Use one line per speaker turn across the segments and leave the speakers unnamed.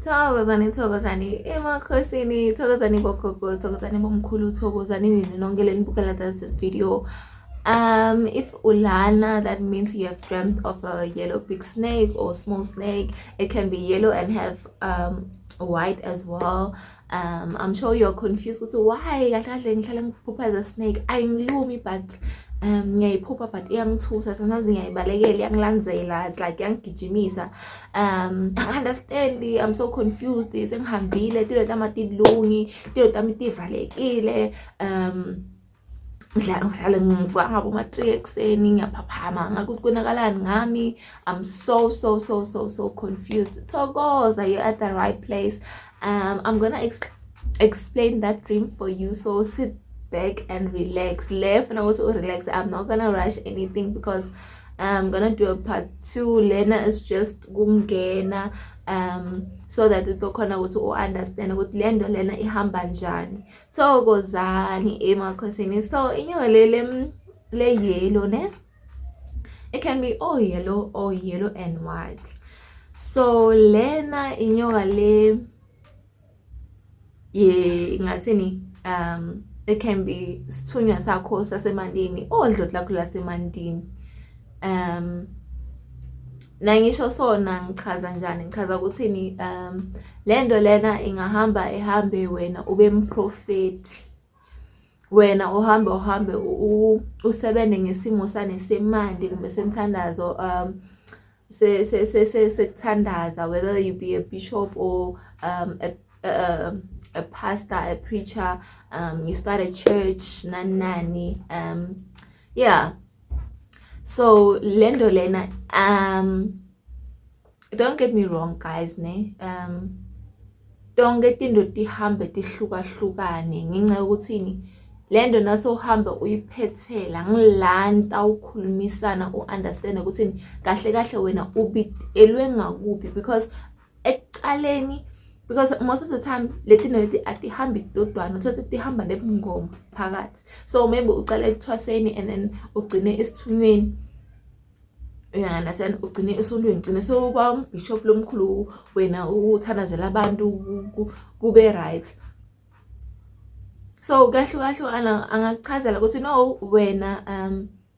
Thokozani, thokozani emakhosini, thokozani bogogo, thokozani bomkhulu, thokozani nina nonke lenibukela this video. If ulana, that means you have dreamt of a yellow big snake or small snake. It can be yellow and have white as well. I'm sure you're confused ukuthi why kahle kahle ngihlala ngiphupha the snake. Ayingilumi, but ngiyayiphupha, but iyangithusa sometimes, ngiyayibalekela, iyangilandzela, it's like iyangigijimisa. I understand, I'm so confused. Sengihambile, tilo tami atilungi, tilo tami tivalekile. Ngihlale ngivuka ngabo ma-3 ekuseni, ngiyaphaphama ngakuthi konakalani ngami. I'm so so so so so confused. Thokoza, you're at the right place. I'm gonna explain that dream for you, so sit back and relax. Le funa ukuthi u-relax. I'm not gonna rush anything because I'm gonna do a part 2. Lena is just kungena so that utokhona ukuthi u-understand ukuthi le nto lena ihamba njani. Thokozani emakhosini. So inyoka le le yellow ne, it can be all yellow or yellow and white. So lena inyoka le ye ngathini, it can be sithunywa sakho sasemandini or dloti lakho lasemandini. Nangisho sona ngichaza njani? Ngichaza ukuthini? Lento lena ingahamba ihambe wena ube mprofeti, wena uhambe uhambe usebenze ngesimo sanesemandi kumbe semthandazo, sekuthandaza, whether you be a bishop or a pastor, a preacher, you start a church, nani nani. Yeah, so lento lena, don't get me wrong guys ne, tonke tinto tihambe tihlukahlukane ngenxa yokuthini lento nasohambe uyiphethela ngilanta ukhulumisana u-understand ukuthi kahle kahle wena ubitelwe ngakuphi, because ekucaleni, because most of the time leti leti atihambi todwana, uthola ukuthi tihamba nebungoma phakathi. So maybe ucala ekuthwaseni and then ugcine esithunyweni, uya-understand, ugcine esontweni, ugcine sewuba umbishop lomkhulu, wena uthandazela abantu kube right. So kuyahlukahlukana. Angakuchazela ukuthi no, wena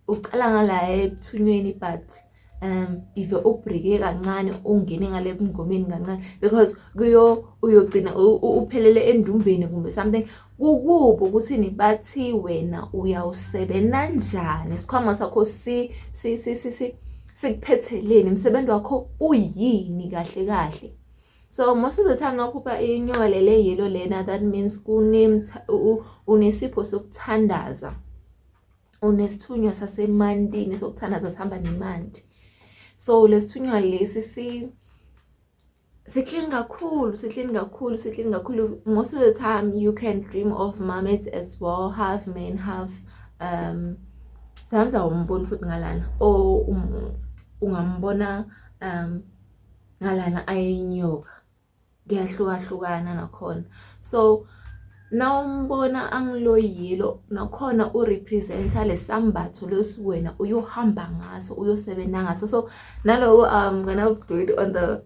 ucala ngala ebuthunyweni, but ive ubreak kancane, ungene ngale ebungomeni kancane, because kuyo uyogcina uphelele endumbeni kumbe something kukubo ukuthini bathi wena uyawusebenza njani, isikhwama sakho si si si si si sikuphetheleni, umsebenzi wakho uyini kahle kahle. So most of the time nawuphupha inyoka lele yellow lena, that means unesipho sokuthandaza, unesithunywa sasemandini sokuthandaza, sihamba nemandi. So lesithunywa lesi si si-clean kakhulu, si-clean kakhulu, si-clean kakhulu. Most of the time you can dream of mermaids as well, half man, half sometimes awumboni futhi ngalana, or ungambona ngalana ayinyoka, kuyahlukahlukana nakhona. So nawumbona angiloyilo nakhona urepresenta lesambatho lesi wena uyohamba ngaso, uyosebenza ngaso. So naloko I'm gonna do it on the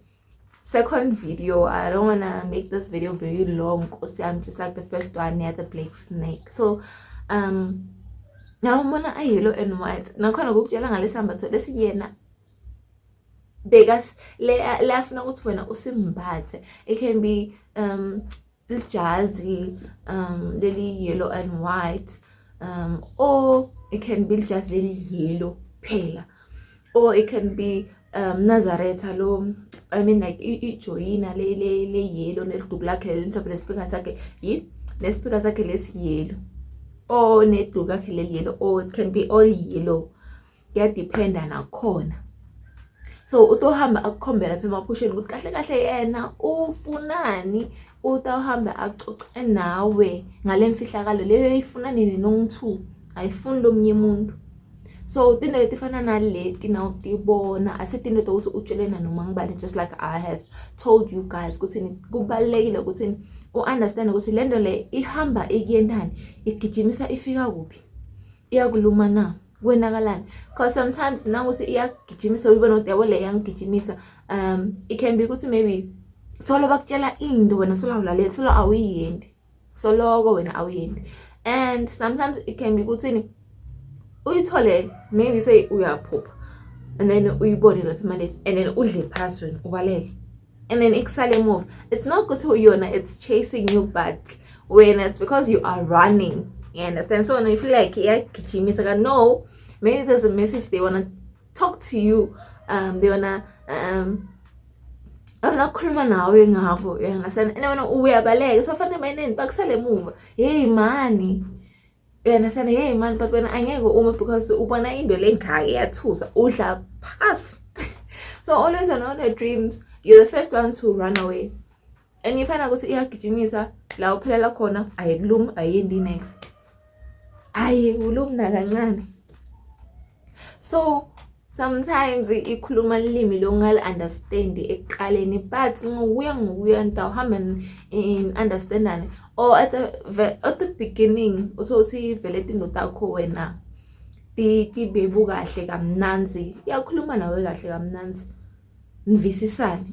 second video. I don't wanna make this video very long because I'm just like the first one near the black snake. So nawumbona ayellow and white nakhona kukutshela ngalesambatho lesi yena bekas le lafuna ukuthi wena usimbathe. It can be lijazi leli yellow and white, or it can be lijazi leli yellow phela, or it can be Nazaretha lo, I mean like ijoyina le le le yellow neliduku lakhe lemhlophe, lespeaker sakhe yi nespeaker sakhe lesi yellow, or neduku lakhe leli yellow, or it can be all yellow, kuyadependa nakhona. So utohamba akukhombe lapha emaphusheni ukuthi kahle kahle yena ufunani, utawuhamba acoce nawe ngale mfihlakalo leyo ifuna nini nongu-two, ayifuni lomunye umuntu. So tinto letifana naleti nawutibona asitinto tokuthi utshele nanoma ngibani. Just like I have told you guys ukuthi kubalulekile ukuthi u-understand ukuthi le nto le ihamba ikuyentani, igijimisa ifika kuphi, iyakuluma na, kwenakalani, because sometimes nawuthi iyagijimisa uyibona ukuthi yabo le yangigijimisa, it can be ukuthi maybe Solo bakutshela into, wena solo awulaleli, solo awuyiyendi, soloko wena awuyendi. And sometimes it can be ukuthini, uyithole maybe say uyaphupha and then uyibone lapha emalini and then udle phasi, wena ubaleke and then ikusale emuva. It's not ukuthi yona it's chasing you, but wena it's because you are running, you understand? So when you feel like iyagijimisa ka, no, maybe there's a message they want to talk to you, they wanna bafuna ukukhuluma nawe ngabo, you understand? And wena uyabaleka, so fanele bayineni bakusale emuva, "Hey mani," you understand? "Hey man," but wena angeke ume because ubona into lengaka, iyathusa, udla phasi. So always when on your dreams, you're the first one to run away and you find out ukuthi iyagijimisa. La uphelela khona, ayikulumi, ayiyendi next, ayikulumi nakancane. So sometimes ikhuluma limi longali-understand ekuqaleni, but ngokuya ngokuya nitawuhamba in-understandane, or at the beginning uthole ukuthi vele tinto takho wena tibebu kahle kamnandzi, iyakhuluma nawe kahle kamnandzi, nivisisane.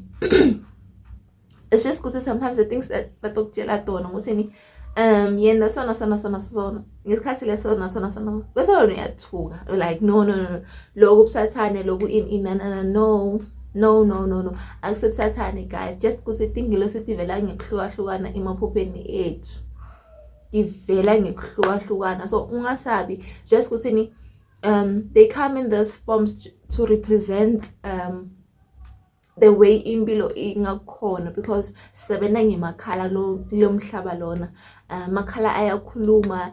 It's just ukuthi sometimes the things that batokutshela tona ukuthi yena sona sona sona sona ngesikhathi leso sona sona, bese wena uyathuka like, "No, no, no, lokhu busathane lokhu, in inanana." No, no, no, no, no, akusebusathane guys, just ukuthi tingilosi tivela ngekuhlukahlukana emaphupheni ethu, ivela ngekuhlukahlukana. So ungasabi, just ukuthi ni they come in this forms to represent the way impilo ingakhona, because sisebenza ngemakhala kulo mhlaba lona. Makhala ayakhuluma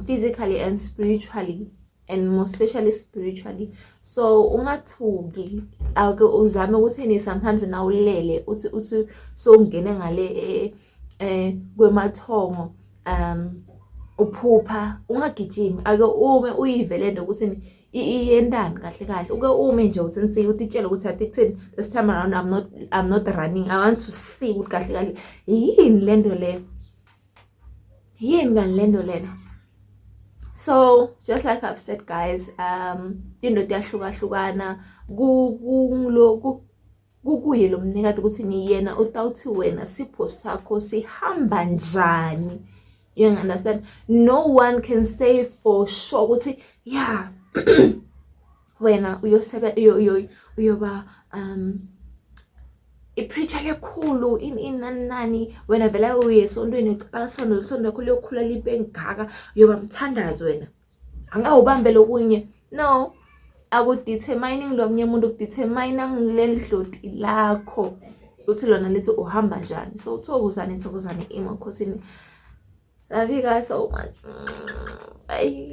physically and spiritually, and more especially spiritually. So ungathuki, ake uzame ukuthi ni sometimes nawulele uthi sowungene ngale kwemathongo, uphupha, ungagijimi, ake ume uyive lento ukuthi iyendani kahle kahle. Uke ume nje uthi nsi utitshele ukuthi athi kuthini, "This time around I'm not running. I want to see ukuthi kahle kahle yini lento le, yini kani lento lena." So just like I've said guys, into tiyahlukahlukana, kukuye lo mnikati ukuthi ni yena utawuthi wena sipho sakho sihamba njani, you understand? No one can say for sure ukuthi yeah, wena uyosebe uyoba i-preacher lekhulu, ini nani nani. Wena vele uye esontweni, ucala sondo, lisondo lakho liyokhula libe ngaka, uyoba mthandazi wena, angawubambe lokunye. No, aku-determining lo munye umuntu, ku-determine ngileli dloti lakho uthi lona lithi uhamba njani. So thokozani, thokozani emakhosini. Love you guys so much. Bye.